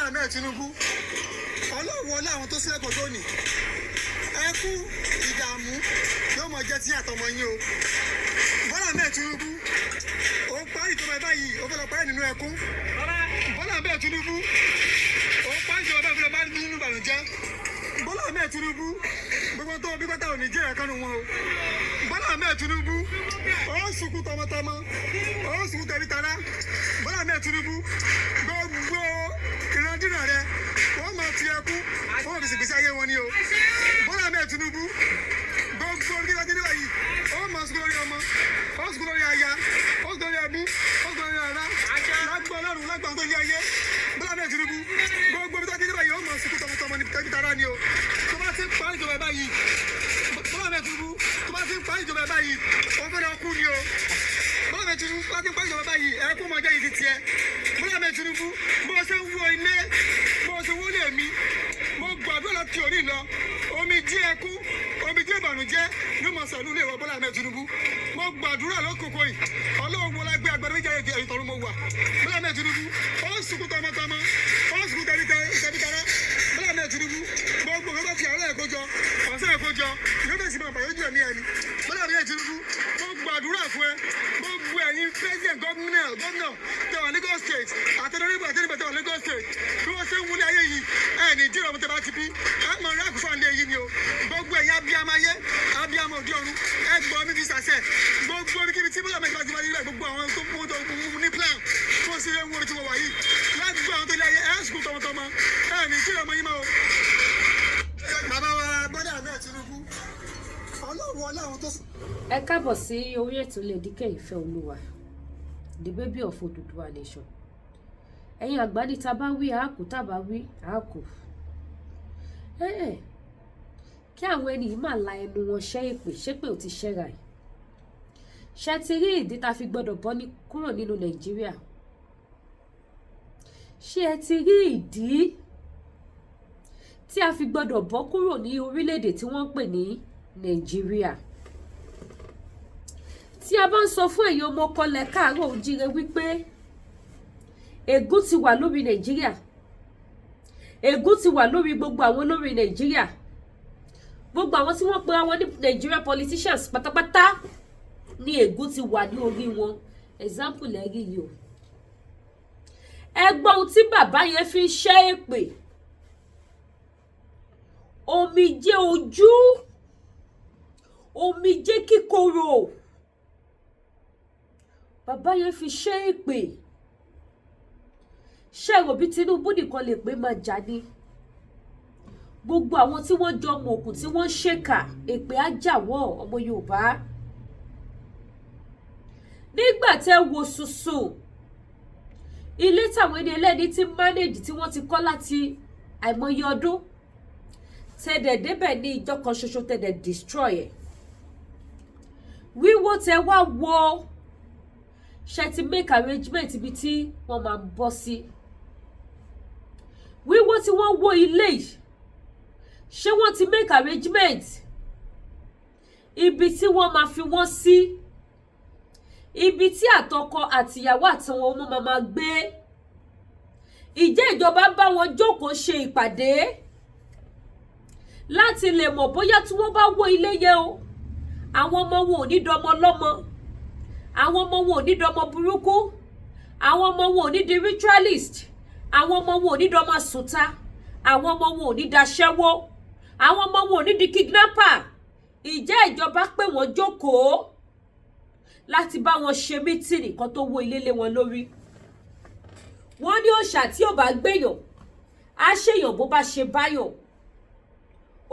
Ahmed Tinubu, Ọlọ́run wọlé àwọn tó sílẹ̀ kò tó ní ẹkún ìdààmú yóò mọ jẹ́ tí àtọmọ yín o. Bọ́lá Ahmed Tinubu, ó ń parí ìjọba ẹ báyìí, ó fẹ́ lọ parí nínú ẹkún. Bọ́lá Ahmed Tinubu, ó ń parí ìjọba báyìí, ó fẹ́ lọ parí nínú ìbànújẹ́. Bọ́lá Ahmed Tinubu, gbogbo tó bí pátá ò ní jẹ́ ẹ̀kan nù wọn o. Bọ́lá Ahmed Tinubu, ó ń sunkún tọmọtọmọ, ó ń sunkún tẹbí tará. Bọ́lá Ahmed Tinubu, gbogbo ìrandíran rẹ, wọ́n máa fi ẹkún, wọ́n máa fi ṣègbésí ayé wọn ni o. Bọ́lá Ahmed Tinubu, gbogbo orí kíkọ́ dé báyìí, ó máa sunkún lórí ọmọ, ó sunkún lórí aya, ó sunkún lórí ẹbí, ó sunkún lórí ará. Lágbó Ọlọ́run, lágbó àwọn tó ní ayé, Bọ́lá Ahmed Tinubu, gbogbo orí kíkọ́ dé báyìí, ó máa sunkún tọmọtọmọ ní tẹbí tará ni o. Tó bá ti ń parí ìjọba ẹ báyìí, Bọ́lá Ahmed Tinubu, tó bá ti ń parí ìjọba ẹ báyìí, ó fẹ́ lọ kú ni o. Bọ́lá Ahmed Tinubu, tó bá ti ń parí ìjọba báyìí, ẹkún máa jẹ́ ìdí tiẹ̀. Bọ́lá Ahmed Tinubu, bó ṣe ń wọ ilé, bó ṣe wọlé mi, mo gbàdúrà láti òní lọ, omi jí ẹkún, omi jí ìbànújẹ́ ló mọ̀ sọ̀rọ̀ ilé ìwọ Bọ́lá Ahmed Tinubu. Mo gbàdúrà lókòókò yìí, Ọlọ́run wọlé gbé agbára méjì ayé ẹ̀yìn tọ̀run mo wà. Bọ́lá Ahmed Tinubu, ó ń sunkún tọmọtọmọ, ó ń sunkún tẹbi tara. Bọ́lá Ahmed Tinubu, gbogbo nǹkan tó fi àárọ̀ ẹ̀kọ́ jọ, ọ̀sẹ̀ ẹ̀kọ́ jọ, yóò bẹ̀rẹ̀ sí máa bàyọ́ jù ẹ̀mí ẹni. Bọ́lá Ahmed Tinubu, mo gbàdúrà fún ẹ. Gbogbo ẹ̀yin president, gómìnà, gómìnà tẹwà Lagos State, àtẹnudẹ́gbẹ̀ àtẹnudẹ́gbẹ̀ tẹwà Lagos State, bí wọ́n ṣe ń wúlé ayé yìí, ẹ̀ ní jíra ọmọ tẹ bá ti bí ẹ mọ̀ ní àkùfà ní èyí ni o. Gbogbo ẹ̀yin abiyamọ ayé, abiyamọ òde ọ̀run, ẹ gbọ́ mi fi sàṣẹ. Gbogbo kíbi tí Bọ́lá Ahmed ti bá yí, gbogbo àwọn tó mú tó ní plan fún sí ewu orí tí mo wà yìí, lágbó àwọn tó lé ayé, ẹ̀ sùkú tọmọtọmọ, ẹ̀ ní jíra ọmọ yín mọ́ o. Bàbá wa Bọ́lá Ahmed Tinubu, Ọlọ́run Ọlọ́run tó. Ẹ káàbọ̀ sí orí ètò Lady K Ìfẹ́ Olúwa, the baby of Odùduwà nation. Ẹ̀yin àgbà ní tá bá wí àákú, tá bá wí àákú. Ẹ kí àwọn ẹni yìí máa la ẹnu wọn ṣẹ́ èpè, ṣépè ò ti ṣẹ́ra ẹ̀. Ṣe ti rí ìdí tá fi gbọ́dọ̀ bọ́ ní kúrò nínú Nàìjíríà? Ṣé ẹ ti rí ìdí tí a fi gbọ́dọ̀ bọ́ kúrò ní orílẹ̀-èdè tí wọ́n ń pè ní Nàìjíríà? Tí a bá ń sọ fún ẹ̀yin ọmọ ọkọlẹ̀ káàárọ̀ ojíire wípé ègún ti wà lórí Nàìjíríà, ègún ti wà lórí gbogbo àwọn olórí Nàìjíríà, gbogbo àwọn tí wọ́n pera wọn ní Nigeria politicians pátápátá ní ègún ti wà ní orí wọn. Example lẹ́rí yìí o. Ẹ gbọ́ ohun tí bàbá yẹn fi ń ṣẹ́ èpè, omijé ojú, omijé kíkorò, bàbá yẹn fi ṣẹ́ èpè. Ṣé ẹ rò bí Tinubu nìkan lè pé máa jà ní? Gbogbo àwọn tí wọ́n jọ mọ̀ òkun, tí wọ́n ń ṣèkà, èpè á jà wọ́n. Ọmọ Yorùbá, nígbà tẹ́ wo ṣùṣù ilé táwọn ẹni ẹlẹ́ni tí manage, tí wọ́n ti kọ́ láti àìmọye ọdún, tẹ̀dẹ̀ débẹ̀ ní ìjọ kan ṣoṣo, tẹ̀dẹ̀ destroy ẹ̀. Wíwó tẹ wá wo, ṣe ti make arrangement ibi tí wọ́n máa bọ́ sí? Wíwó tí wọ́n wó ilé yìí, ṣé wọ́n ti make arrangement ibi tí wọ́n máa fi wọ́n sí, ibi tí àtọkọ àtìyàwó àtàwọn ọmọ máa gbé? Ìjẹ́ ìjọba bá wọn jókòó ṣe ìpàdé láti lè mọ̀ bóyá tí wọ́n bá wó ilé yẹn o, àwọn ọmọ wọn ò ní dọmọ lọ́mọ, àwọn ọmọ wọn ò ní dọmọ burúkú, àwọn ọmọ wọn ò ní di ritualist, àwọn ọmọ wọn ò ní dọmọ sùta, àwọn ọmọ wọn ò ní daṣẹ́wó, àwọn ọmọ wọn ò ní di kidnapper? Ìjẹ́ ìjọba pé wọ́n jókòó láti bá wọn ṣe meeting kan tó wó ilé lé wọn lórí? Wọ́n ní òòṣà tí ò bá gbèyàn á ṣèyàn bó bá ṣe báyàn.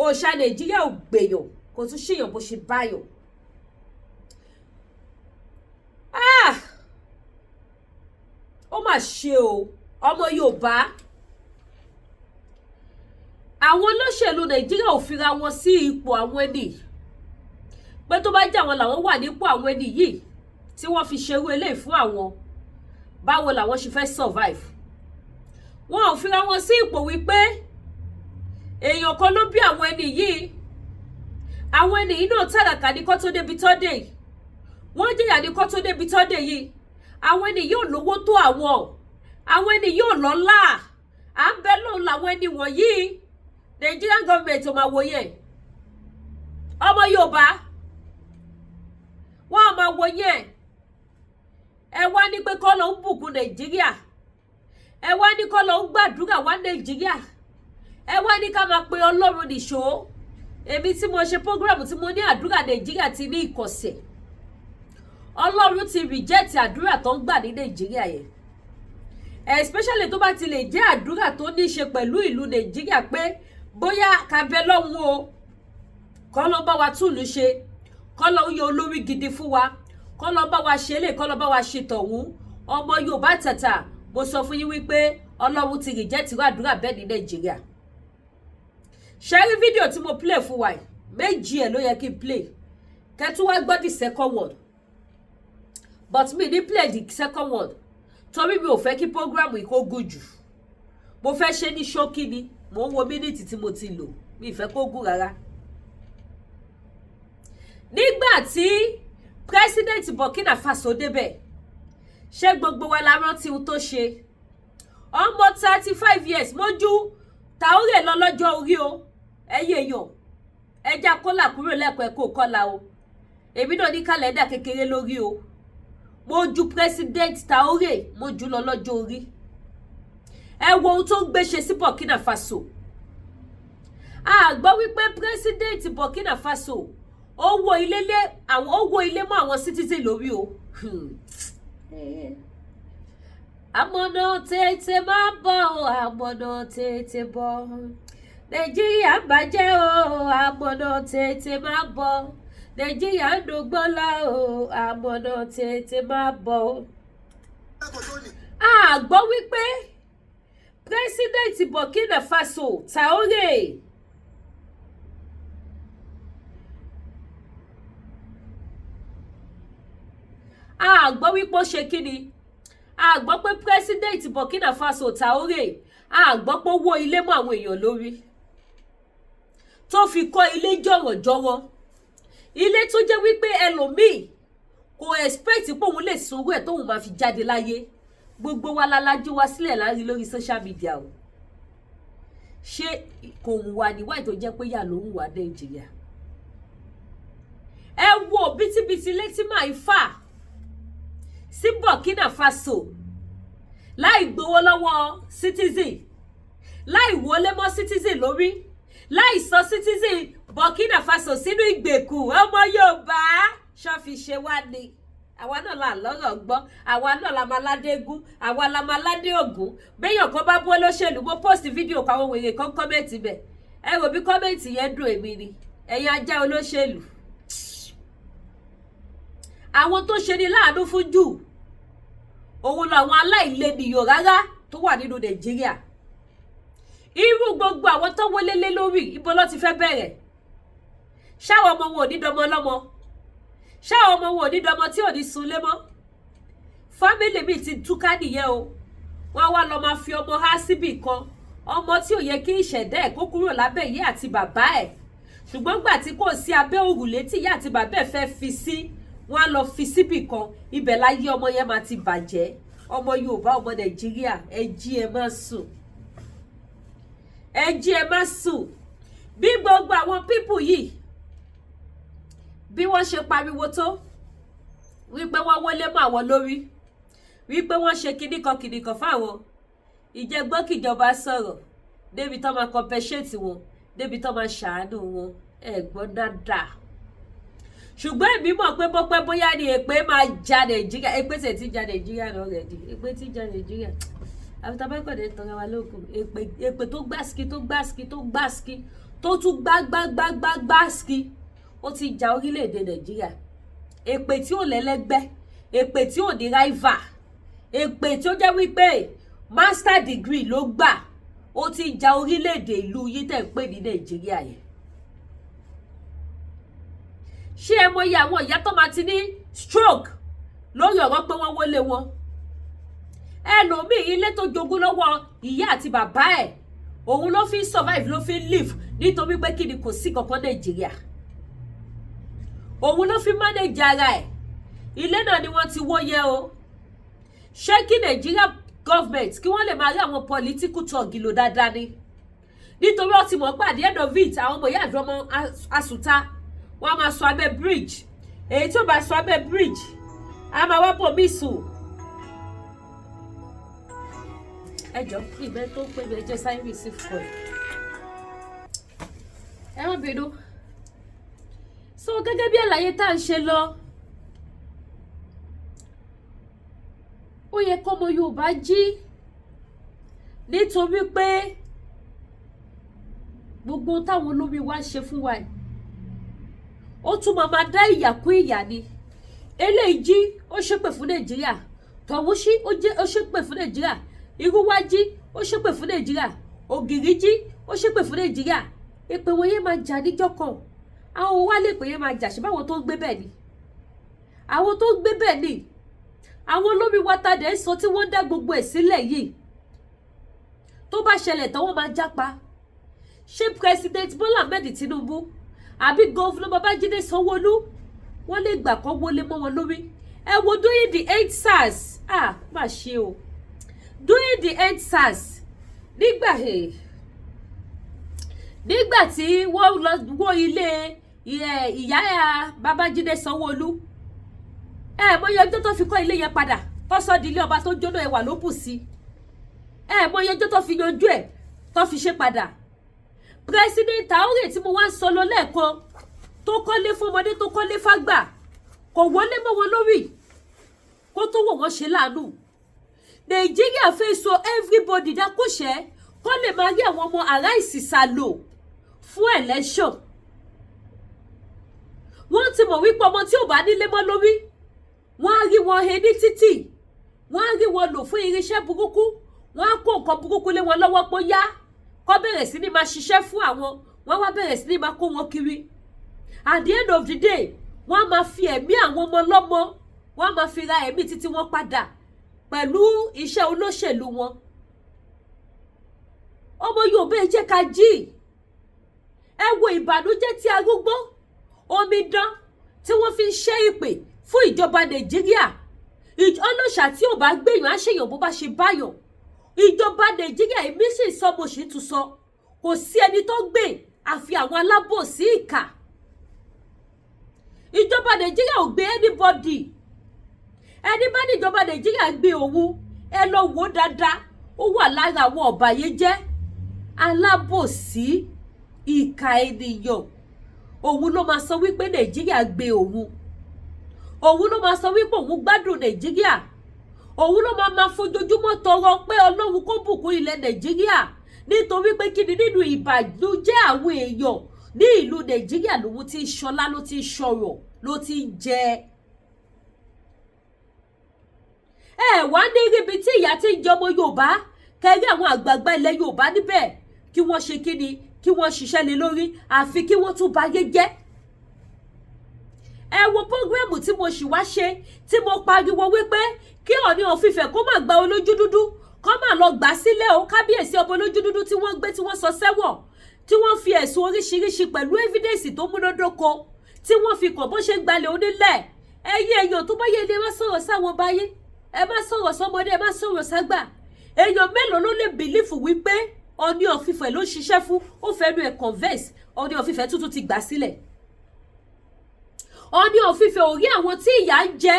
Òòṣà Nàìjíríà ò gbèyàn, kò tún ṣèyàn bó ṣe báyàn. Ah! Ó mà ṣe o, ọmọ Yorùbá. Àwọn olóṣèlú Nàìjíríà ò fira wọn sí ipò àwọn ẹni pé tó bá jẹ́ àwọn làwọn wà nípò àwọn ẹni yìí tí wọ́n fi ṣerú eléyìí fún àwọn, báwo làwọn ṣe fẹ́ survive? Wọn ò fira wọn sí ipò wípé èèyàn kan ló bí àwọn ẹni yìí. Àwọn ẹni yìí náà tàràkà ní kó tó débi tó dé yìí, wọ́n jìyà ní kó tó débi tó dé yìí. Àwọn ẹni yìí ò lówó tó àwọn ẹni yìí ò lọ́lá. À ń bẹ lóun làwọn ẹni wọ̀nyí. Nigerian government ò máa wò yẹn. Ọmọ Yorùbá, wọn ò máa wò yẹn. Ẹ wá ní pé kọ́ ló ń bùkún Nàìjíríà, ẹ wá ní kọ́ ló ń gbàdúrà wá Nàìjíríà, ẹ wá ní ká máa pe Ọlọ́run nìṣó. Èmi tí mo ṣe program tí mo ní àdúrà Nàìjíríà ti ní ìkọ̀sẹ̀, Ọlọ́run ti reject àdúrà tó ń gbà ní Nàìjíríà yẹn, especially tó bá ti lè jẹ́ àdúrà tó ní í ṣe pẹ̀lú ìlú Nàìjíríà, pé bóyá ká bẹ lọ́hùn o, kọ́ ló bá wa túlù ṣe, kọ́ ló ń yọ olórí gidi fún wa, kọ́ ló bá wa ṣe lè, kọ́ ló bá wa ṣe tọ̀hún. Ọmọ Yorùbá tàtà, mo sọ fún yín wípé Ọlọ́run ti reject irú àdúrà bẹ́ẹ̀ ní Nàìjíríà. Ṣe rí fídíò tí mo play fún wa yìí, méjì ẹ̀ ló yẹ kí n play kẹ́tù wá gbọ́ the second one, but mi ní play the second one torí mi ò fẹ́ kí program yìí kó gùn jù. Mo fẹ́ ṣe ní ṣókí ni. Mò ń wo minute tí mo ti lò, mi ì fẹ́ kó gùn rárá. Nígbà tí President Burkina Faso débẹ̀, ṣé gbogbo wa la rántí ohun tó ṣe? Ọmọ 35 years mójú Traoré lọ lọ́jọ́ orí o. Ẹ̀yin èèyàn, ẹja kólà kúrò lẹ́kọ̀ọ́ ẹ̀kọ́ kọ́la o. Èmi náà ní kàlẹ́ndà kékeré lórí o. Mo ju President Traoré, mo jù lọ lọ́jọ́ orí. Ẹ wo ohun tó ń gbé ṣe sí Burkina Faso. A gbọ́ wípé President Burkina Faso ó wó ilé lé àwọn, ó wó ilé mọ́ àwọn citizen lórí o. Àmọ̀nà tètè máa bọ̀ o, àmọ̀nà tètè bọ̀. Nàìjíríà ń bàjẹ́ o, àmọ̀nà tètè máa bọ̀. Nàìjíríà ń dògbọ́lá o, àmọ̀nà tètè máa bọ̀ o. A gbọ́ wípé President Burkina Faso Traoré a gbọ́ wípé ó ṣe kíni. A gbọ́ pé President Burkina Faso Traoré, a gbọ́ pé ó wó ilé mọ́ àwọn èèyàn lórí, tó fi kọ́ ilé jọ̀rọ̀jọ̀rọ̀, ilé tó jẹ́ wípé ẹlòmíì kò expect pé òun lè sanwó ẹ̀ tóun máa fi jáde láyé. Gbogbo wa la lajú wa sílẹ̀ láàrin lórí social media o. Ṣé kò wù wá ní wáyé tó jẹ́ pé yà ló ń wà Nàìjíríà? Ẹ wo bítíbitì létí máa ń fà sí Burkina Faso láì gbowó lọ́wọ́ citizen, láì wọlé mọ́ citizen lórí, láì sọ citizen Burkina Faso sínú ìgbèkùn. Ọmọ Yorùbá, ṣọ́fi ṣe wá ni? Àwa náà là lọ́rọ̀ gbọ́, àwa náà la máa ládé gún, àwa la máa ládé ògún. Béèyàn kan bá bú olóṣèlú, mo post fídíò kan, àwọn wèrè kan comment bẹ̀. Ẹ rò bí comment yẹn dùn èmi ni? Ẹ̀yin ajá olóṣèlú, àwọn tó ṣe ni láàánú fún jù, òun làwọn aláìlènìyàn rárá tó wà nínú Nàìjíríà. Irú gbogbo àwọn tó wọlé lé lórí, ibo ló ti fẹ́ bẹ̀rẹ̀? Ṣáwọn ọmọ wọn ò ní dọmọ lọ́mọ? Ṣáwọn ọmọ wọn ò ní dọmọ tí ò ní sunlé mọ́? Family mi ti túká nìyẹn o. Wọ́n wá lọ máa fi ọmọ há síbì kan, ọmọ tí ò yẹ kí ìṣẹ̀dá ẹ̀ kó kúrò lábẹ́ ìyá àti bàbá ẹ̀, ṣùgbọ́n gbà tí kò sí abẹ́ òrùlé tí ìyá àti bàbá ẹ̀ fẹ́ fi sí, wọ́n á lọ fi síbì kan. Ibẹ̀ láyé ọmọ yẹn máa ti bàjẹ́. Ọmọ Yorùbá, ọmọ Nàìjíríà, ẹ jí, ẹ má sùn. Ẹ jí, ẹ má sùn. Bí gbogbo àwọn people yìí, bí wọ́n ṣe pariwo tó wípé wọ́n wọlé mọ́ àwọn lórí, wípé wọ́n ṣe kinní kan kinní kan fáwọn ìjẹgbọ́n, kìjọba sọ̀rọ̀ débi tó máa compensate wọn, débi tó máa ṣàánú wọn, ẹ gbọ́ dáadáa. Ṣùgbọ́n èmi mọ̀ pé bọ́pẹ́ bóyá ni èpè máa ja Nàìjíríà. Èpè tẹ̀ tí ja Nàìjíríà náà rẹ̀ di èpè tí ja Nàìjíríà, àfi tá a bá kọ̀dé tọrọ wa lókun. Èpè, èpè tó gbásíkí, tó gbásíkí, tó gbásíkí, tó tún gbágbágbágbá gbásíkí, ó ti ja orílẹ̀-èdè Nàìjíríà. Èpè tí ò lẹ́lẹ́gbẹ́, èpè tí ò ní rival, èpè tí ó jẹ́ wípé master degree ló gbà, ó ti ja orílẹ̀-èdè ìlú yìí tẹ̀ ń pè ní Nàìjíríà yẹn. Ṣé ẹ mọyì àwọn ìyá tó máa ti ní stroke lórí ọ̀rọ̀ pé wọ́n wọlé wọn? Ẹlòmíì, ilé tó jogún lọ́wọ́ ìyá àti bàbá ẹ̀, òun ló fi ń survive, ló fi ń live, nítorí pé kí ni? Kò sí kankan Nàìjíríà. Òun ló fi manage ara ẹ̀. Ilé náà ni wọ́n ti wó yẹ o. Ṣé kí Nàìjíríà government, kí wọ́n lè máa rí àwọn political thug lò dáadáa ni, nítorí wọ́n ti mọ̀ pé at the end of it, àwọn ọmọ ìyá àdúrà àsùtá, wọ́n á máa sọ abẹ́ bridge. Èyí tí ó bá sọ abẹ́ bridge, á máa wá bò mí sùn. Ẹ jọ, ìbẹ́ tó ń pè mí, ẹ jẹ́ sáré receive call, ẹ má bínú. So gẹ́gẹ́ bí àlàyé tá à ń ṣe lọ, ó yẹ kọ́mọ Yorùbá jí, nítorí pé gbogbo táwọn olórí wa ń ṣe fún wa yìí, ó tún máa dá ìyà kún ìyà ni. Eléyìí jí, ó ṣépè fún Nàìjíríà. Tọ̀hún sí, ó ṣépè fún Nàìjíríà. Irú wá jí, ó ṣépè fún Nàìjíríà. Ògìrì jí, ó ṣépè fún Nàìjíríà. Èpè wọn yẹn máa jà níjọ́ kan. Àwọn wá lè pè yẹn máa jà ṣe báwọn tó ń gbé bẹ́ẹ̀ ni, àwọn tó ń gbé bẹ́ẹ̀ ni, àwọn olórí wa ta dẹ̀ ń sọ tí wọ́n dá gbogbo ẹ̀ sílẹ̀ yìí. Tó bá ṣẹlẹ̀ tán, wọ́n máa jápa. Ṣé President Bola Ahmed Tinubu àbí Governor Babájídé Sanwó-Olú, wọ́n lè gbà kọ́ wọlé mọ́ wọn lórí? Ẹ wo during the End SARS, ah, má ṣe o, during the End SARS, nígbà tí wọ́n lọ wó ilé ìyá Babájídé Sanwó-Olú, ẹ mọ iye ọjọ́ tó fi kọ́ ilé yẹn padà, tó sọ di ilé ọba tó jóná, ẹwà ló bù sí. Ẹ mọ iye ọjọ́ tó fi yanjú ẹ̀, tó fi ṣe padà. President Traoré tí mo wá ń sọ lọ lẹ́ẹ̀kan, tó kọ́lé fún ọmọdé, tó kọ́lé fágbà, kò wọlé mọ́ wọn lórí kó tó wò wọ́n ṣe láàánú. Nàìjíríà fẹ́ sọ everybody dákòṣẹ́, kó lè máa rí àwọn ọmọ ará ìsìsà lò fún election. Wọ́n ti mọ̀ wípé ọmọ tí ò bá nílé mọ́ lórí, wọ́n á rí wọn he ní títì, wọ́n á rí wọn lò fún irinṣẹ́ burúkú, wọ́n á kó nǹkan burúkú lé wọn lọ́wọ́ pé yá, kó bẹ̀rẹ̀ sí ní máa ṣiṣẹ́ fún àwọn. Wọ́n wá bẹ̀rẹ̀ sí ní máa kó wọn kiri. At the end of the day, wọ́n á máa fi ẹ̀mí àwọn ọmọ lọ́mọ, wọ́n á máa fi ra ẹ̀mí títí wọn padà pẹ̀lú iṣẹ́ olóṣèlú wọn. Ọmọ Yorùbá, ẹ jẹ́ ká jí. Ẹ wo ìbànújẹ́ tí arúgbó omidan tí wọ́n fi ń ṣẹ́ ìpè fún ìjọba Nàìjíríà. Ọlọ́ṣà tí ò bá gbèyàn á ṣèyàn bó bá ṣe báyàn. Ìjọba Nàìjíríà, èmi sì sọ, mo sì tún sọ, kò sí ẹni tó gbè àfi àwọn alábòsí ìkà. Ìjọba Nàìjíríà ò gbé anybody. Ẹni bá níjọba Nàìjíríà gbé òun, ẹ lọ wò ó dáadáa, ó wà lára àwọn ọ̀bàyéjẹ́, alábòsí, ìkà ènìyàn. Òun ló máa sọ wípé Nàìjíríà gbé òun, òun ló máa sọ wípé òun gbádùn Nàìjíríà, òun ló máa fojoojúmọ́ tọrọ pé Ọlọ́run kó bùkún ilẹ̀ Nàìjíríà, nítorí pé kí ni? Nínú ìbànújẹ́ àwọn èèyàn ní ìlú Nàìjíríà lòun ti ń ṣọlá, ló ti ń ṣọrọ̀, ló ti ń jẹ. Ẹ wá ní ríbi tí ìyà ti ń jẹ ọmọ Yorùbá, kẹrí àwọn àgbààgbà ilẹ̀ Yorùbá níbẹ̀, kí wọ́n ṣe kí ni, kí wọ́n ṣiṣẹ́ lé lórí, àfi kí wọ́n tún bayé jẹ́. Ẹ wo program tí mo ṣì wá ṣe, tí mo pariwo wípé kí Ọọ̀ni of Ifẹ̀ kó má gba olójú dúdú, kó má lọ gbà sílẹ̀ o. Kábíyèsí ọba olójú dúdú tí wọ́n gbé, tí wọ́n sọ sẹ́wọ̀n, tí wọ́n fi ẹ̀sùn oríṣiríṣi pẹ̀lú evidence tó múnádóko tí wọ́n fi kàn bó ṣe ń gbalẹ̀ onílẹ̀. Ẹ̀yin èèyàn tó bá yẹ ilé, má sọ̀rọ̀ sáwọn báyé, ẹ má sọ̀rọ̀ sọmọdé, ẹ má sọ̀rọ̀ ságbà. Èèyàn mélòó ló lè believe wípé Ọọ̀ni of Ifẹ̀ ló ṣiṣẹ́ fún? Ó fẹ́nu ẹ̀ confess, Ọọ̀ni of Ifẹ̀ tuntun ti gbà sílẹ̀. Ọọ̀ni of Ifẹ̀ ò rí àwọn tí ìyà ń jẹ,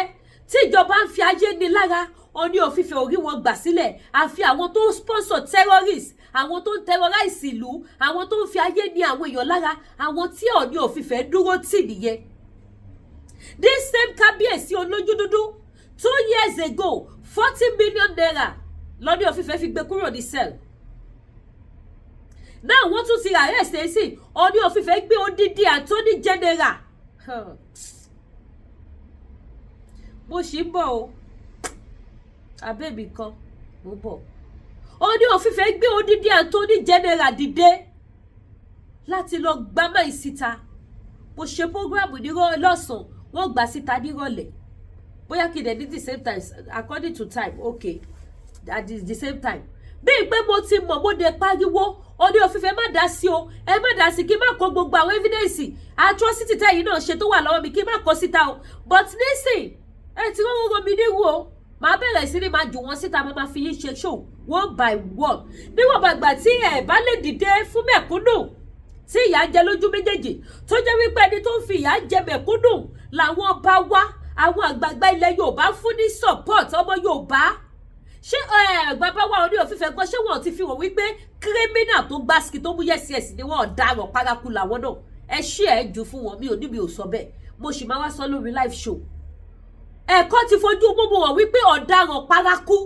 tí ìjọba ń fi ayé ní lára. Ọọ̀ni of Ifẹ̀ ò rí wọn gbà sílẹ̀, àfi àwọn tó ń sponsor terrorists, àwọn tó ń terrorize ìlú, àwọn tó ń fi ayé ní àwọn èèyàn lára. Àwọn tí Ọọ̀ni of Ifẹ̀ dúró tì nìyẹn. This same kábíyèsí olójú dúdú, 2 years ago, ₦40 million lọ́ní of Ifẹ̀ fi gbé kúrò ní cell. Náà wọ́n tún ti arrest ẹ̀ sí. Ọọ̀ni of Ifẹ̀ gbé odidi Attorney General. Mo sì ń bọ̀ o, abẹ́mi kan mo bọ̀. Ọọ̀ni of Ifẹ̀ gbé odidi Attorney General dìde láti lọ gbá máì síta. Mo ṣe program ní lọ́sàn-án, wọ́n gbà síta nírọ̀lẹ́. Bóyá kí n dẹ̀ ní the same time, according to time, okay, at the same time. Bíi pé mo ti mọ̀, mo dé pariwo, Ọọ̀ni of Ifẹ̀ má dá sí o, ẹ má dá sí, kí n má kó gbogbo àwọn evidence atrocity tẹ́yìn náà ṣe tó wà lọ́wọ́ mi, kí n má kó síta o. But nísìn, ẹ ti rọ́wọ́ mi níwò o. Màá bẹ̀rẹ̀ sí ni máa jù wọ́n síta, máa máa fi yín ṣe show one by one. Níwọ̀n bàgbà tí ẹ̀ bá lè dìde fún mẹ̀kúnnù tí ìyà ń jẹ lójú méjèèjì, tó jẹ́ wípé ẹni tó ń fi ìyà jẹ mẹ̀kúnnù làwọn bá wá, àwọn àgbààgbà ilẹ̀ Yorùbá fún ní support ọmọ Yorùbá. Ṣé bàbá wa Ọọ̀ni of Ifẹ̀ gan, ṣé wọn ti fi wọ́n wípé criminal tó gbásíkì tó mú yes ni wọ́n, ọ̀daràn paraku làwọn náà? Ẹ ṣí ẹ jù fún wọn. Mi ò ní, mi ò sọ bẹ́ẹ̀, mo sì máa wá sọ lórí live show. Ẹ̀kọ́ ti fojú mímu wọn wípé ọ̀daràn paraku,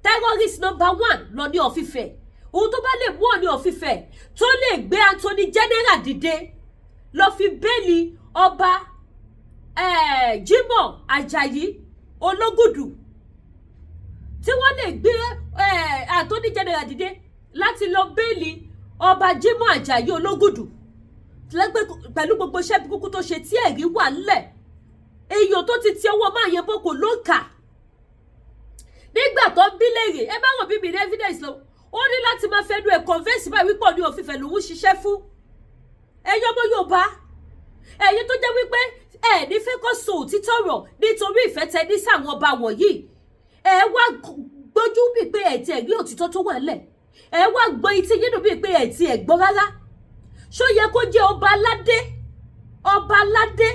terrorist number one lỌọ̀ni of Ifẹ̀. Ohun tó bá lè mú Ọọ̀ni of Ifẹ̀ tó lè gbé Attorney General dìde lọ fi bail ọba Jimoh Ajayi Ológùdù, tí wọ́n lè gbé Attorney General dìde láti lọ bail ọba Jimoh Ajayi Ológùdù pẹ̀lú gbogbo iṣẹ́ kúkú tó ṣe, tí ẹ̀rí wà ńlẹ̀, èèyàn tó ti ti ọwọ́ máa yẹn bọ́ kò ló ń kà. Nígbà tó ń bí léèrè, ẹ bá wọn bí mi ní evidence lọ, ó ní láti máa fẹnu ẹ̀ convince báyìí wípé Ọọ̀ni of Ifẹ̀ lòún ṣiṣẹ́ fún. Ẹ̀yin ọmọ Yorùbá, ẹ̀yin tó jẹ́ wípé ẹ̀ ní fẹ́ kó sọ òtítọ́ rọ̀ nítorí ìfẹ́ tẹ ní sáwọn ọba wọ̀nyí, ẹ wá gbójú bíi pé ẹ̀ tiẹ̀ rí òtítọ́ tó wà lẹ̀, ẹ wá gbọ́ etí yín bíi pé ẹ̀ tiẹ̀ gbọ́ rárá. Ṣó yẹ kó jẹ́ ọba aládé, ọba aládé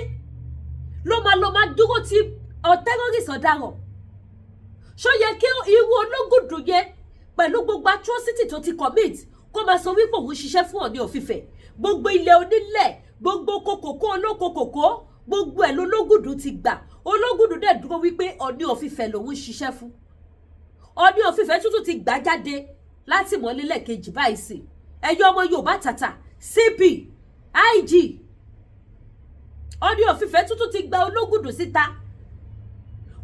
ló máa lọ máa dúró ti terrorist ọ̀daràn? Ṣó yẹ kí irú Ológùdù yẹn, pẹ̀lú gbogbo atrocity tó ti commit, kó máa sọ wípé òun ṣiṣẹ́ fún Ọọ̀ni of Ifẹ̀? Gbogbo ilẹ̀ onílẹ̀, gbogbo kòkòkò olókokòkò, gbogbo ẹ̀ lológùdù ti gbà. Ológùdù dẹ̀ dúró wípé Ọọ̀ni of Ifẹ̀ lòun ṣiṣẹ́ fún. Ọọ̀ni of Ifẹ̀ tuntun ti gbà jáde láti mọ́lélẹ̀ kejì báyìí sí. Ẹ̀yin ọmọ Yorùbá tàtà, CP, IG, Ọọ̀ni of Ifẹ̀ tuntun ti gba Ológùdù síta.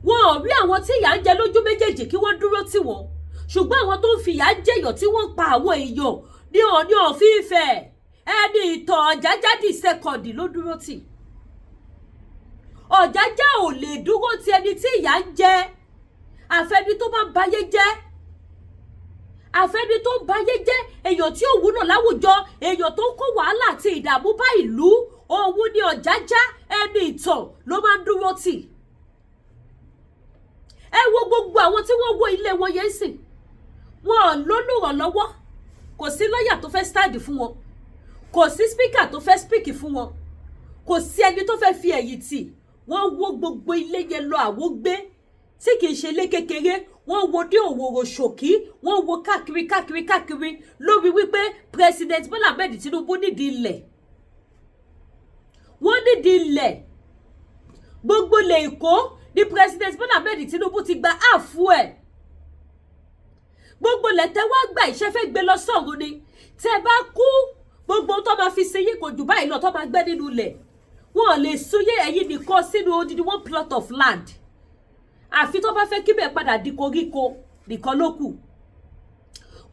Wọn ò rí àwọn tí ìyà ń jẹ lójú méjèèjì kí wọ́n dúró tì wọ́n, ṣùgbọ́n àwọn tó ń fi ìyà jẹyàn, tí wọ́n ń pa àwọn èèyàn ní Ọọ̀ni of Ifẹ̀, ẹni ìtàn Ọ̀jájá the second ló dúró tì. Ọ̀jájá ò lè dúró ti ẹni tí ìyà ń jẹ, àfẹni tó bá ń bayé jẹ́, àfẹni tó ń bayé jẹ́, èèyàn tí ò wúlò láwùjọ, èèyàn tó ń kó wàhálà àti ìdààmú bá ìlú, òun ni Ọ̀jájá ẹni ìtàn ló máa ń dúró tì. Ẹ wo gbogbo àwọn tí wọ́n wó ilé wọn yẹn sìn, wọn ò lólùrànlọ́wọ́. Kò sí lọ́ọ̀yà tó fẹ́ stand fún wọn, kò sí speaker tó fẹ́ speak fún wọn, kò sí ẹni tó fẹ́ fi ẹ̀yìn tì wọ́n. Wó gbogbo ilé yẹn lọ, àwógbé tí kì í ṣe ilé kékeré. Wọ́n wo dé Òwòrò Ṣòkí, wọ́n wo káàkiri káàkiri káàkiri lórí wípé President Bola Ahmed Tinubu nídìí ilẹ̀, wọ́n nídìí ilẹ̀. Gbogbo ilẹ̀ Èkó ní President Bola Ahmed Tinubu ti gba àfú ẹ̀. Gbogbo ilẹ̀ tẹ́ wá gbà, ìṣẹ́ fẹ́ gbé lọ sọ́run ni? Tẹ́ bá kú, gbogbo tó máa fi ṣe yín kò jù báyìí lọ tó máa gbẹ́ nínú ilẹ̀. Wọn ò lè súyé ẹ̀yin nìkan sínú odidi one plot of land, àfi tó bá fẹ́ kíbẹ̀ padà di koríko nìkan ló kù.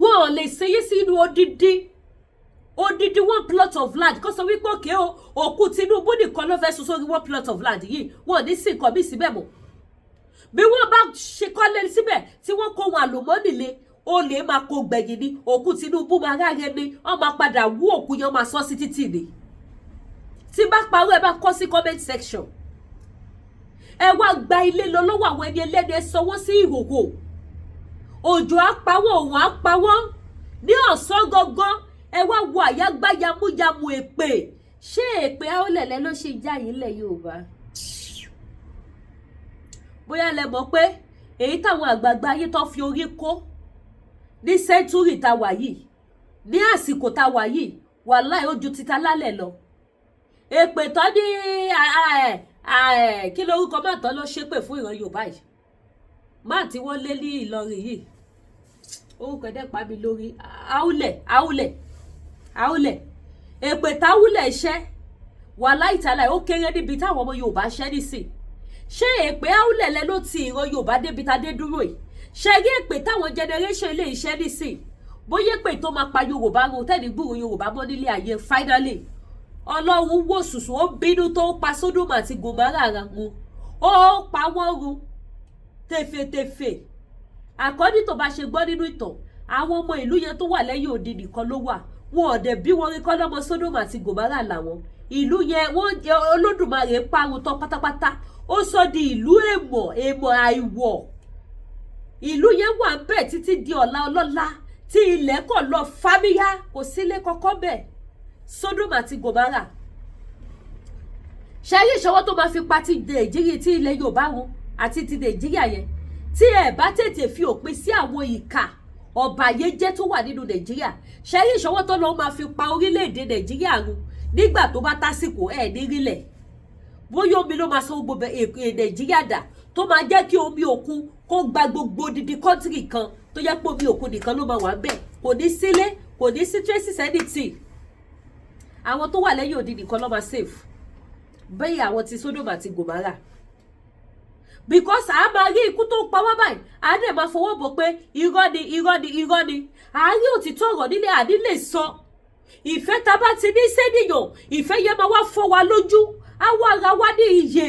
Wọn ò lè ṣe yín sínú odidi one plot of land, kó sọ wípé okay o, òkú Tinubu nìkan ló fẹ́ sùn sórí one plot of land yìí, wọn ò ní sí nǹkan bí síbẹ̀ mọ́. Bí wọ́n bá ṣe kọ́lé síbẹ̀ tí wọ́n kó wọn àlùmọ́nì lé, olè máa kó gbẹ̀yìn ni. Òkú Tinubu máa ráre ni, wọ́n máa padà wú òkú yẹn, máa sọ sí títì ni. Tí bá parọ́, ẹ bá kọ sí comment section. Ẹ wá gba ilé lọ lọ́wọ́ àwọn ẹni ẹlẹ́ni, ẹ sọ wọ́n sí ìhòhò. Òjò á pa wọ́n, òun á pa wọ́n ní ọ̀sán gangan. Ẹ wá wo àyágbá yamuyamu èpè. Ṣé èpè àólẹ̀lẹ̀ ló ṣe já yìí lẹ̀ Yorùbá? Bóyá lẹ mọ̀ pé èyí táwọn àgbààgbà ayé tó fi orí kó ní century tá wà yìí, ní àsìkò tá wà yìí, wàláì, ó ju títa lálẹ́ lọ. Èpè tó ní, kí lórúkọ má tán ló ṣépè fún ìran Yorùbá yìí, má tí wọ́n lé ní Ìlọrin yìí, orúkọ ẹ̀dẹ́ pa mi lórí, Àúlẹ̀, Àúlẹ̀, Àúlẹ̀. Èpè táwùlẹ̀ ṣẹ́, wàláì tàláì, ó kéré níbi táwọn ọmọ Yorùbá ṣẹ́ nísìn. Ṣé èpè Àúlẹ̀ lẹ ló ti ìran Yorùbá débi tá dé dúró yìí? Ṣe rí èpè táwọn generation ilé iṣẹ́ nísìn, bóyá èpè tó máa pa Yorùbá run, tẹ́ni gbúrò Yorùbá mọ́ nílé ayé. Finally, Ọlọ́run wò sùsù, ó bínú tó pa Sódómù àti Gòmárà run, ó pa wọ́n run tefetefe. Àkọ́ní tó bá ṣe gbọ́ nínú ìtàn, àwọn ọmọ ìlú yẹn tó wà lẹ́yìn odi nìkan ló wà. Wọn ò dẹ̀ bí wọn rí kọ́ lọ́mọ Sódómù àti Gòmárà làwọn ìlú yẹn. Wọ́n Olódùmarè parun tán pátápátá, ó sọ di ìlú èèmọ̀, èèmọ̀ àìwọ̀. Ìlú yẹn wà ń bẹ̀ títí di ọ̀la ọlọ́lá, tí ilẹ̀ kàn lọ fámíyá, kò sílé kọ́kọ́ bẹ̀. Sodom àti Gomara. Ṣayé ìṣọwọ́ tó máa fi pa ti Nàìjíríà, tí ilẹ̀ Yorùbá wọn àti ti Nàìjíríà yẹn, tí ẹ bá tètè fi òpin sí àwọn ìkà ọ̀bàyéjẹ́ tó wà nínú Nàìjíríà, ṣayé ìṣọwọ́ tó lọ́ọ́ máa fi pa orílẹ̀-èdè Nàìjíríà run nígbà tó bá tásìkò, ẹ̀ ní rílẹ̀. Bóyá omi ló máa sọ gbogbo Nàìjíríà dà, tó máa jẹ́ kí omi òkun kó gba gbogbo odidi country kan, tó jẹ́ pé omi òkun nìkan ló máa wà bẹ́ẹ̀, kò ní sílé, kò ní sí traces, anything. Àwọn tó wà lẹ́yìn odi nìkan ló máa save, bẹ́ẹ̀ àwọn ti Sodom àti Gomara, because a máa rí ikú tó ń pa wá báyìí, a dẹ̀ máa fọwọ́ bọ̀ pé irọ́ ni, irọ́ ni, irọ́ ni. À ń rí òtítọ́ ọ̀rọ̀ nílé, àní lè sọ. Ìfẹ́ tá a bá ti ní sẹ́nìyàn, ìfẹ́ yẹn máa wá fọ́ wa lójú, á wá ara wa ní iyè,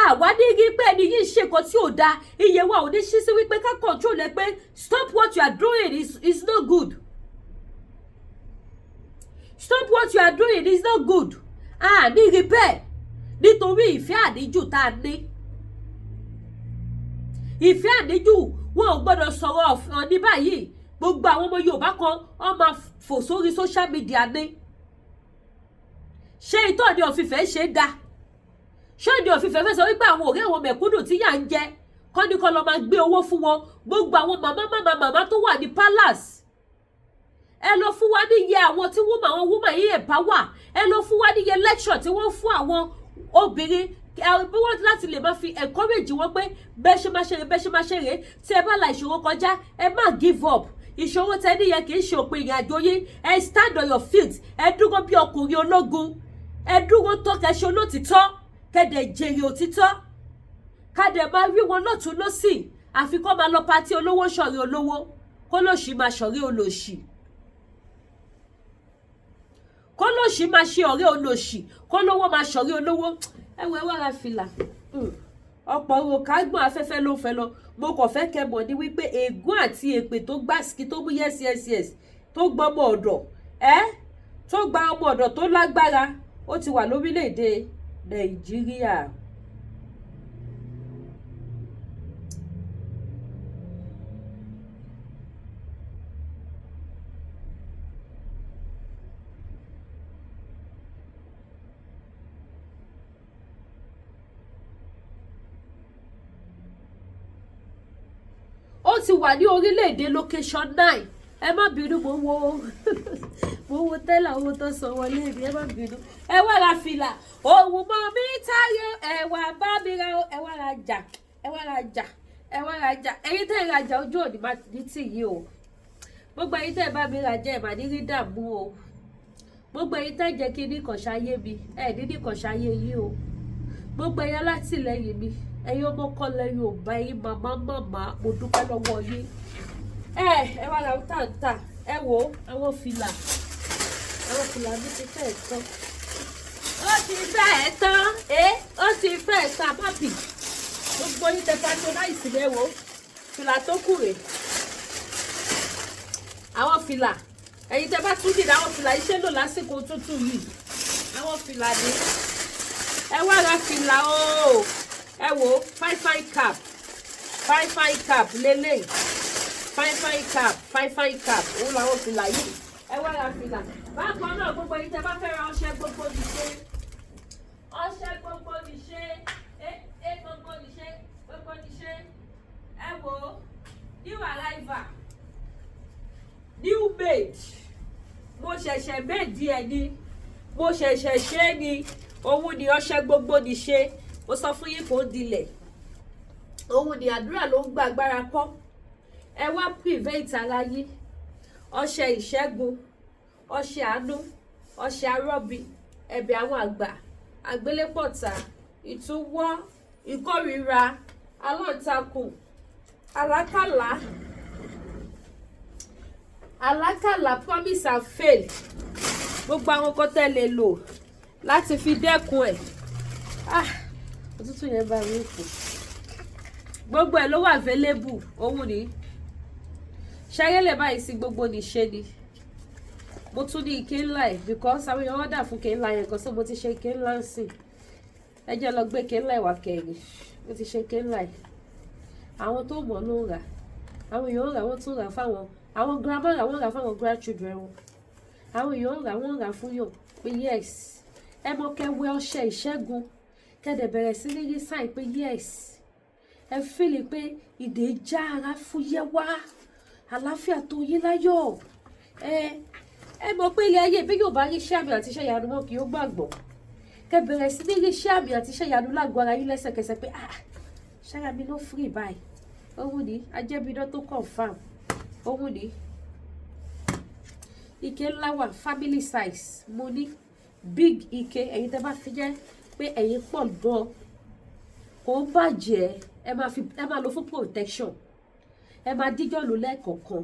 àwa ní rí pé ẹni yìí ṣe nǹkan tí ò dáa. Iye wa ò ní ṣí sí wípé ká control ẹ pé stop what you are doing, is not good, stop what you are doing is not good. A ní rí bẹ́ẹ̀ nítorí ìfẹ́ àníjù tá a ní, ìfẹ́ àníjù. Wọn ò gbọ́dọ̀ sọ̀rọ̀ ọ̀fọ̀n ní báyìí. Gbogbo àwọn ọmọ Yorùbá kan, wọ́n máa fò sórí social media ní. Ṣé ìtọ́ ni ọ̀fìfẹ́ ṣe é da? Ṣé ìdí ọ̀fìfẹ́ fẹ́ sọ wípé àwọn ọ̀rẹ́ àwọn mẹ̀kúnnù tí yà ń jẹ kọ́ ní kọ́ lọ́ máa gbé owó fún wọn? Gbogbo àwọn màmá màmá màmá tó wà ní palace, ẹ lọ fún wa níye àwọn tí wọ́n àwọn woman yìí empower. Ẹ lọ fún wa níye lecture tí wọ́n fún àwọn obìnrin bí wọ́n láti lè máa fi encourage wọn pé bẹ́ẹ̀ ṣe máa ṣe rè, bẹ́ẹ̀ ṣe máa ṣe rè. Tí ẹ bá la ìṣòro kọjá, ẹ má give up. Ìṣòro tẹ níyẹn kì í ṣe òpin ìrìn àjò yín. Ẹ stand on your feet, ẹ dúró bí ọkùnrin ológun, ẹ dúró tó kẹṣẹ olótìtọ́, kẹdẹ jèrè òtítọ́. Kádẹ máa rí wọn lọ́tún lọ́sì, àfi kó máa lọ party olówó, ṣọ̀rẹ́ olówó, kó lòṣì máa ṣọ̀rẹ́ olòṣì, kó lòṣì máa ṣe ọ̀rẹ́ olòṣì, kó lówó máa ṣọ̀rẹ́ olówó. Ẹ wọ, ẹ wá ra fìlà. Ọ̀pọ̀ òrùka gbọ̀n, afẹ́fẹ́ ló ń fẹ́ lọ. Mo kàn fẹ́ kẹ́ mọ̀ ní wípé ègún àti èpè tó gbàsíkí, tó mú yes yes yes, tó gbọ́ ọmọ ọ̀dọ̀ ẹ́, tó gba ọmọ ọ̀dọ̀ tó lágbára, ó ti wà lórílẹ̀‐èdè Nàìjíríà. Ó ti wà ní orílẹ̀-èdè location 9. Ẹ má bínú, mo wo tẹ́lẹ̀ owó tó san wọlé mi, ẹ má bínú. Ẹ wá ra fìlà òwú mọ́ mi táyọ̀, ẹ wá bá mi ra, ẹ wá ra jà, ẹ wá ra jà, ẹ wá ra jà. Ẹ̀yin tẹ́ ẹ rajà, ojú òní má ní tì yí o. Gbogbo ẹ̀yin tẹ́ ẹ bá mi rajà, ẹ má ní rí dààmú o. Gbogbo ẹ̀yin tẹ́ ẹ jẹ́ kí ní kàn ṣayé mi, ẹ ní ní kàn ṣayé yín o. Gbogbo ẹ̀yin alátìlẹ́yìn mi, ẹ̀yin ọmọ kọ́lẹ̀ Yorùbá, ẹ̀yin màmá màmá, mo dúpẹ́ lọ́wọ́ yín. Ẹ wá ra tàǹtà. Ẹ wo àwọn fìlà, àwọn fìlà mi ti fẹ́ tán, ó ti fẹ́ tán, ẹ ó ti fẹ́ tán. Àbábì gbogbo yín tẹ patronize mi, ẹ wo fìlà tó kù rè. Àwọn fìlà, ẹ̀yin tẹ bá tún dìde, àwọn fìlà iṣẹ́ lò lásìkò tútù yìí. Àwọn fìlà ní, ẹ wá ra fìlà o. Ẹ wo fine fine cap, fine fine cap lélẹ̀, fine fine cap, fine fine cap, òun làwọn fìlà yìí. Ẹ wá ra fìlà. Bákan náà, gbogbo yìí tẹ bá fẹ́ ra ọṣẹ gbogbo nìṣe, ọṣẹ gbogbo nìṣe, ẹ ẹ gbogbo nìṣe, gbogbo nìṣe. Ẹ wo new arrival, new made, mo ṣẹ̀ṣẹ̀ made ẹ̀ ni, mo ṣẹ̀ṣẹ̀ ṣe é ni. Òun ni ọṣẹ gbogbo nìṣe. Mo sọ fún yín, kò ń dilẹ̀. Òun ni àdúrà ló ń gba agbára kọ́. Ẹ wá prevent ara yín. Ọṣẹ ìṣẹ́gun, ọṣẹ àánú, ọṣẹ arọ́bí, ẹ̀bẹ̀ àwọn àgbà, àgbélépọ̀tà, ìtúwọ́, ìkórìíra, aláǹtakùn, àlákàlà, àlákàlà, promise and fail, gbogbo àwọn kan tẹ́ lè lò láti fi dẹ́kun ẹ̀. Ah, òtútù yẹn bá mi kù. Gbogbo ẹ̀ ló wà available. Òun ni ṣayẹlẹ báyìí sí gbogbo nìṣe ni. Mo tún ní ike ńlá ẹ̀ because àwọn èèyàn order fún ike ńlá yẹn kan, so mo ti ṣe ike ńlá ń sìn. Ẹ jẹ́ lọ gbé ike ńlá ẹ̀ wá kẹrin. Mo ti ṣe ike ńlá ẹ̀, àwọn tó mọ̀ ló ń rà. Àwọn èèyàn ń rà, wọ́n tún rà fáwọn àwọn grandma rà, wọ́n rà fáwọn grandchildren wọn. Àwọn èèyàn ń rà, wọ́n rà fún yàn pé yes, ẹ mọ kẹ́ wẹ ọṣẹ ìṣẹ́gun, kẹ́dẹ̀ bẹ̀rẹ̀ sí ní rí sign pé yes, ẹ feel pé ìdè já, ara fúyẹ́ wá, àlàáfíà tó yín láyọ̀. Ẹ mọ̀ pé ilé ayé bí yóò bá rí iṣẹ́ àmì àti iṣẹ́ ìyanu, wọn kì í gbàgbọ́. Kẹ́ bẹ̀rẹ̀ sí ní rí iṣẹ́ àmì àti iṣẹ́ ìyanu lágọ̀ọ́ ara yín lẹ́sẹ̀kẹsẹ̀ pé, "Ah, ṣára mi ló free báyìí." Òun ní ajẹ́bíidán tó confam. Òun ní ike ńlá wà, family size. Mo ní big ike. Ẹ̀yin tẹ́ bá fi jẹ́ pé ẹ̀yin pọ̀ gan, kò ń bàjẹ́. Ẹ máa fi, ẹ máa lò fún protection. Ẹ máa díjọ́ lò lẹ́ẹ̀kọ̀ọ̀kan,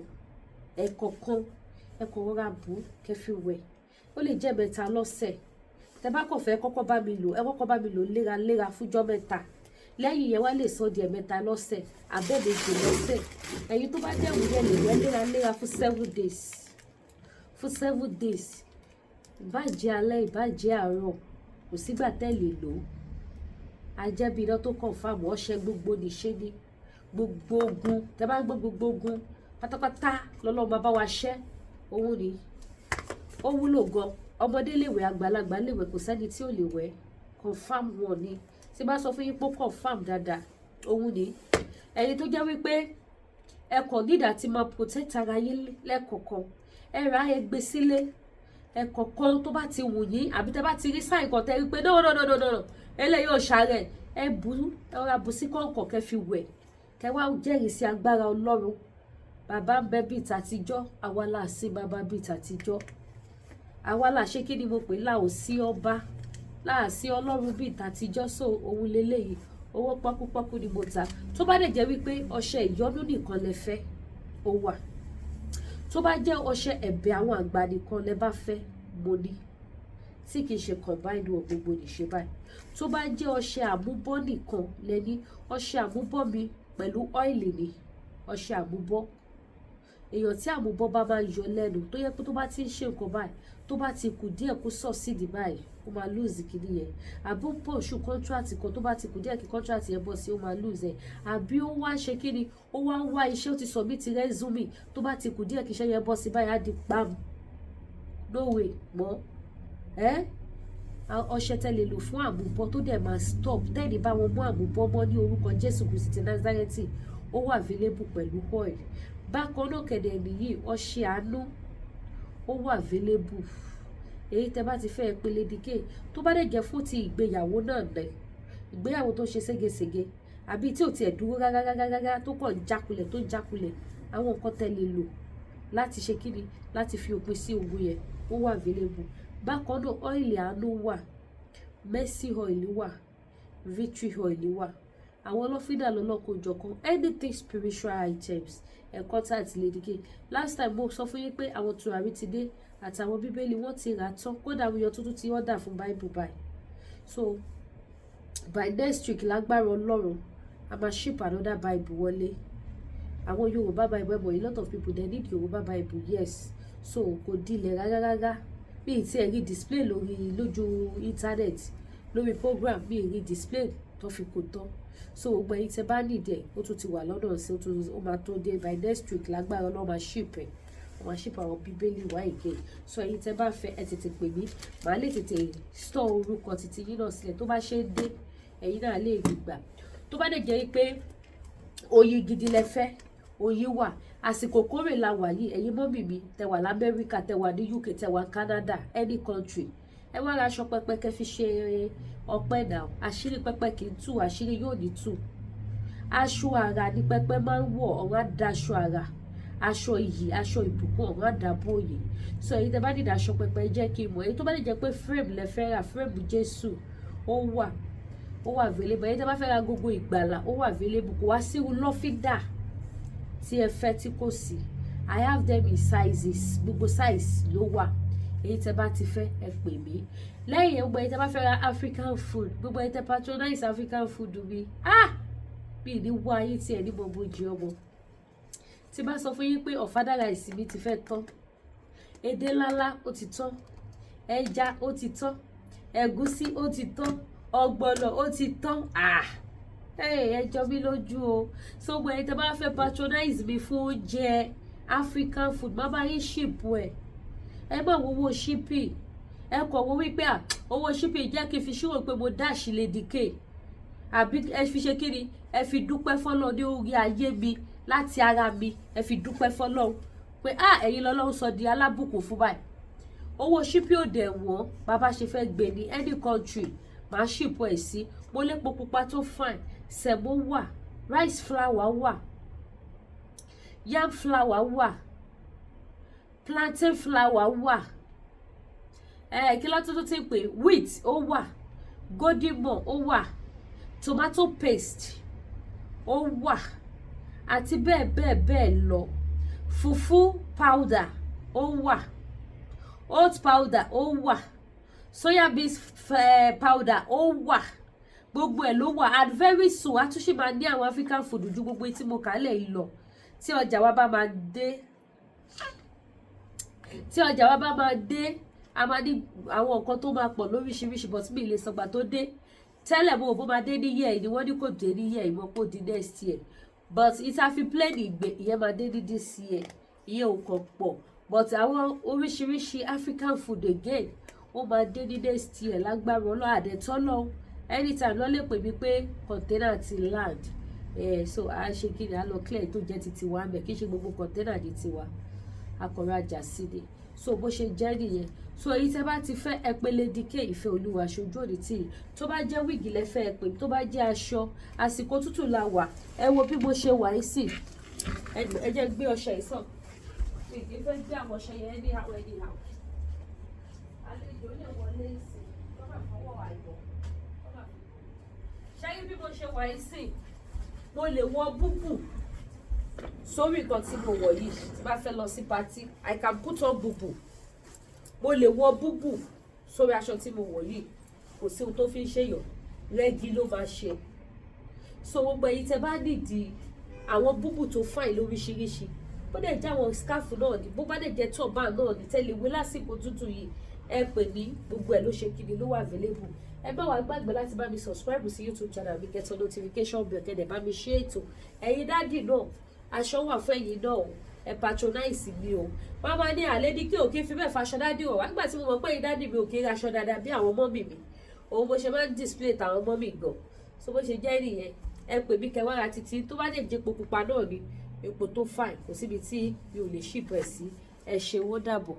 ẹ̀kọ̀ọ̀kan. Ẹ kò rọra bù ú kẹ́ fi wẹ̀. Ó lè jẹ́ mẹ́ta lọ́sẹ̀. Tẹ́ bá kàn fẹ́ kọ́kọ́ bá mi lò, ẹ kọ́kọ́ bá mi lò léraléra fúnjọ́ 3. Lẹ́yìn yẹn, wá lè sọ di ẹ̀mẹ́ta lọ́sẹ̀, àbẹ́ẹ̀mejì lọ́sẹ̀. Ẹ̀yin tó bá jẹ́ ìwúyẹ́, lè wẹ̀ léraléra fún 7 days, fún 7 days. Ìbá jẹ́ alẹ́, ìbá jẹ́ àárọ̀, kò sígbà tẹ́ lè lò ó. Ajẹ́bí iná tó confam, ọṣẹ gbogbo nìṣe ni gbogbo ogun. Tẹ́ bá gbọ́ gbogbo ogun pátápátá lọ́lọ́run máa bá wa ṣẹ́. Òun ni ó wúlò gan. Ọmọdé lè wẹ̀, àgbàlagbà lè wẹ̀, kò sẹ́ni tí ò lè wẹ̀. Confam wọn ni tí bá sọ fún yín pé confam dáadáa. Òun ni ẹ̀yin tó jẹ́ wípé ẹ kàn nídàá tí máa protect ara yín lẹ́ẹ̀kọ̀ọ̀kan, ẹ rà, ẹ gbé sílé. Ẹ̀kọ̀ọ̀kan tó bá ti wù yín, àbí tẹ́ bá ti rí sign kan tẹ́ rí pé no, no, no, no, no, eléyìí ò ṣàárẹ̀, ẹ bù, ẹ rọra bù sí kọ̀ǹkọ̀, kẹ́ fi wẹ̀, kẹ́ wá jẹ́rìí sí agbára Ọlọ́run. Bàbá ń bẹ bíi tàtijọ́, àwa là sí bàbá bíi tàtijọ́. Àwa là ṣé kí ni mo pè láò sí ọba láàsí Ọlọ́run bíi tàtijọ́. So òun leléyìí, owó pọ́kúpọ́kú ni mo ta. Tó bá dẹ̀ jẹ́ wípé ọṣẹ ìyọ́nú nìkan lẹ fẹ́, ó wà. Tó bá jẹ́ ọṣẹ ẹ̀bẹ̀ àwọn àgbà nìkan lẹ bá fẹ́, mo ní, tí kìí ṣe combined wọ gbogbo nìṣe báyìí. Tó bá jẹ́ ọṣẹ àmúbọ́ nìkan lẹ ní, ọṣẹ àmúbọ́ mi pẹ̀lú oil ni. Ọṣẹ àmúbọ́, èèyàn tí àmúbọ́ bá máa ń yọ lẹ́nu, tó yẹ pé tó bá ti ń ṣe nǹkan báyìí, tó bá ti kù díẹ̀ kó succeed báyìí, ó máa lose kìíní yẹn, àbí ó pursue contract kan, tó bá ti kù díẹ̀ kí contract yẹn bọ́ sí, ó máa lose ẹ̀, àbí ó wá ń ṣe kíni, ó wá ń wá iṣẹ́, ó ti submit resume, tó bá ti kù díẹ̀ kí iṣẹ́ yẹn bọ́ sí báyìí, á di pam, no way mọ́. Ẹ́ ọṣẹ tẹ́ lè lò fún àmúbọ́ tó dẹ̀ máa stop tẹ́ẹ̀ní bá wọn mú àmúbọ́ mọ́ ní orúkọ Jésù Kristi ti Názárẹ́tì, ó wà available pẹ̀lú oil. Bákan náà kẹ̀dẹ̀ nìyí, ọṣẹ àánú ó wà available. Èyí tẹ́ bá ti fẹ́ pele díkè. Tó bá dẹ̀ jẹ́ fún ti ìgbéyàwó náà nẹ, ìgbéyàwó tó ṣe ségesège, àbí tí ò tiẹ̀ dúró rárá rárá rárá, tó kàn jákulẹ̀, tó jákulẹ̀, àwọn nǹkan tẹ́ lè lò láti ṣe kíni, láti fi òpin sí ogun yẹn, ó wà available. Bákan náà, oil àánú wà, mercy oil wà, victory oil wà, àwọn ọlọ́fíńdà lọ́lọ́kọ̀ọ́jọ̀kan, anything spiritual items, ẹ contact Lady K. Last time mo sọ fún yín pé àwọn tùràrí ti dé àtàwọn Bíbélì, wọ́n ti rà tán. Kódà àwọn èèyàn tuntun ti order fún Bible báyìí. So by next week, lágbára Ọlọ́run, a máa ship another Bible wọlé, àwọn Yorùbá Bible. Ẹ mọ̀, a lot of people, they need Yorùbá Bible, yes. So kò dilẹ̀ rárá rárá. Mi ì tí ẹ rí display lórí lójú internet, lórí program, mi ì rí display tó fi kó tán. So gbogbo ẹ̀yin tẹ́ bá nídìí ẹ̀, ó tún ti wà lọ́nà sí, ó tún ó máa tó dé by next week. Lágbára Ọlọ́run, máa ship ẹ̀, wọ́n máa ship àwọn Bíbélì wá again. So ẹ̀yin tẹ́ bá fẹ́, ẹ tètè pè mí, màá lè tètè store orúkọ títí yín náà sílẹ̀. Tó bá ṣe ń dé, ẹ̀yin náà lè rí gbà. Tó bá dẹ̀ jẹ́ pé oyin gidi lẹ fẹ́, oyin wà. Àsìkò kórè la wà yìí. Ẹ̀yin mummy mi tẹ́ wà lamẹ́ríkà, tẹ́ wà ní UK, tẹ́ wà Canada, any country, ẹ wá ra aṣọ pẹpẹ kẹ́ fi ṣe ọpẹ́ náà. Àṣírí pẹpẹ kì í tú, àṣírí yóò ní tú. Aṣọ àrà ní pẹpẹ máa ń wọ̀. Ọ̀run á daṣọ àrà, aṣọ iyì, aṣọ ìbùkún, ọ̀run á dàbò òye. So èyí tẹ́ bá nídìí aṣọ pẹpẹ, jẹ́ kí n mọ̀. Èyí tó bá lè jẹ́ pé frame lẹ fẹ́ rà, frame Jésù ó wà, ó wà available. Èyí tẹ́ bá fẹ́ ra gbogbo ìgbàlà, ó wà available. Kò wá sí irú lọ́fíńdà tí ẹ fẹ́ tí kò sí. I have them in sizes, gbogbo size ló wà. Èyí tẹ́ bá ti fẹ́, ẹ pè mí. Lẹ́yìn, gbogbo èyí tẹ́ bá fẹ́ ra African food, gbogbo èyí tẹ́ patronize African food mi, ah, mi ní wá ayé tí ẹ ní mo bójú ọmọ tí bá sọ fún yín pé ọ̀fadà rice mi ti fẹ́ tán, edé ńláńlá ó ti tán, ẹja ó ti tán, ẹ̀gúsí ó ti tán, ọ̀gbọ̀nọ̀ ó ti tán, ah. Ẹ jọ mí lójú o. So gbogbo ẹ̀yin tẹ́ bá fẹ́ patronize mi fún oúnjẹ African food, má bá yín ship ẹ. Ẹ má wo owó shipping. Ẹ kọ̀ wo wípé à owó shipping jẹ́ kí n fi ṣírò pé mo dash Lady K, àbí ẹ fi ṣe kí ni, ẹ fi dúpẹ́ fọlọ́ ní orí ayé mi láti ara mi. Ẹ fi dúpẹ́ fọlọ́ pé à ẹ̀yin lọ́lọ́run sọ di alábùkún fún báyìí. Owó shipping ò dẹ̀ wọ́n. Bàbá ṣe fẹ́ gbé ní any country, màá ship ẹ̀ sí. Mo lépo pupa tó fine, semo wà, rice flour wà, yam flour wà, plantain flour wà, ẹ kí ló tó ti ń pè, wheat ó wà, Golden Morn ó wà, tomato paste ó wà, àti bẹ́ẹ̀ bẹ́ẹ̀ bẹ́ẹ̀ lọ. Fufu powder ó wà, oat powder ó wà, soya beans powder ó wà, gbogbo ẹ̀ ló wà. And very soon, a tún ṣì máa ní àwọn African food ju gbogbo tí mo kà á lẹ̀ yìí lọ. Tí ọjà wa bá máa dé, a máa ní àwọn nǹkan tó máa pọ̀ lóríṣiríṣi, but mi lè sọgbà tó dé. Tẹ́lẹ̀ mo ò bó máa dé ní year ni, wọ́n ní kò dé ní year ìmọ̀ kò di next year, but ìtàfi plane ìgbé ìyẹn máa dé ní this year. Ìyẹn ò kàn pọ̀, but àwọn oríṣiríṣi African food again, ó máa dé ní next year lágbára Ọlọ́run àdẹ̀tọ́lọ́. Anytime ló lè pè mí pé container ti land. So a ṣe kí ni, a lọ clear tó jẹ́ ti tiwa mẹ́. Kí ṣe gbogbo container ní tiwa, akọ̀rajà sí ni. So bó ṣe jẹ́ nìyẹn. So èyí tẹ́ bá ti fẹ́, ẹ pè Lady K Ìfẹ́ Olúwa ṣojú òní tì. Tó bá jẹ́ wig lẹ́fẹ́, ẹ pè. Tó bá jẹ́ aṣọ, àsìkò tútù la wà. Ẹ wo bí mo ṣe wà yìí sí. Ẹ jẹ́ gbé ọṣẹ yìí sàn. Mi kì í fẹ́ gbé àwọn ọṣẹ yẹn anyhow anyhow. Àlejò lè wọlé sí kọ́ máa fọwọ́ àìbọ̀. Ṣáyé bí mo ṣe wà yìí sí, mo lè wọ búbù sórí nǹkan tí mo wọ̀ yìí. Tí bá fẹ́ lọ sí party, I can put on búbù. Mo lè wọ búbù sórí aṣọ tí mo wọ̀ yìí. Kò sí ohun tó fi ń ṣèyàn, rẹ́gí ló máa ṣe. So gbogbo ẹ̀yin tẹ́ bá nídìí àwọn búbù tó fine lóríṣiríṣi, bó dẹ̀ jẹ́ àwọn scarf náà ni, bó bá dẹ̀ jẹ́ turban náà ni, tẹ́lẹ̀ wé lásìkò tútù yìí, ẹ pè mí. Gbogbo ẹ̀ ló ṣe kíni, ló wà available. Ẹ bá wa gbàgbé láti bá mi subscribe sí YouTube channel mi, kẹ́ tẹ notification bell, kẹ́ dẹ̀ bá mi ṣe ètò. Ẹ̀yin daddy náà, aṣọ wà fún ẹ̀yin náà o. Ẹ patronize mi o. Wọ́n máa ní àlẹ́ ní kí òkè fi bẹ́ẹ̀ faṣọ daddy wọ̀ wá. Nígbà tí mo mọ̀ pé ẹ̀yin daddy mi ò kí ń raṣọ dáadáa bí àwọn mummy mi, òun mo ṣe máa ń display tàwọn mummy gan. So bó ṣe jẹ́ nìyẹn. Ẹ pè mí kẹwàá ra títí. Tó bá dẹ̀ jẹ́ epo pupa náà ni, epo tó fine, kò síbi tí mi ò lè ship ẹ̀ sí. Ẹ ṣe, wọ́n dàbọ̀.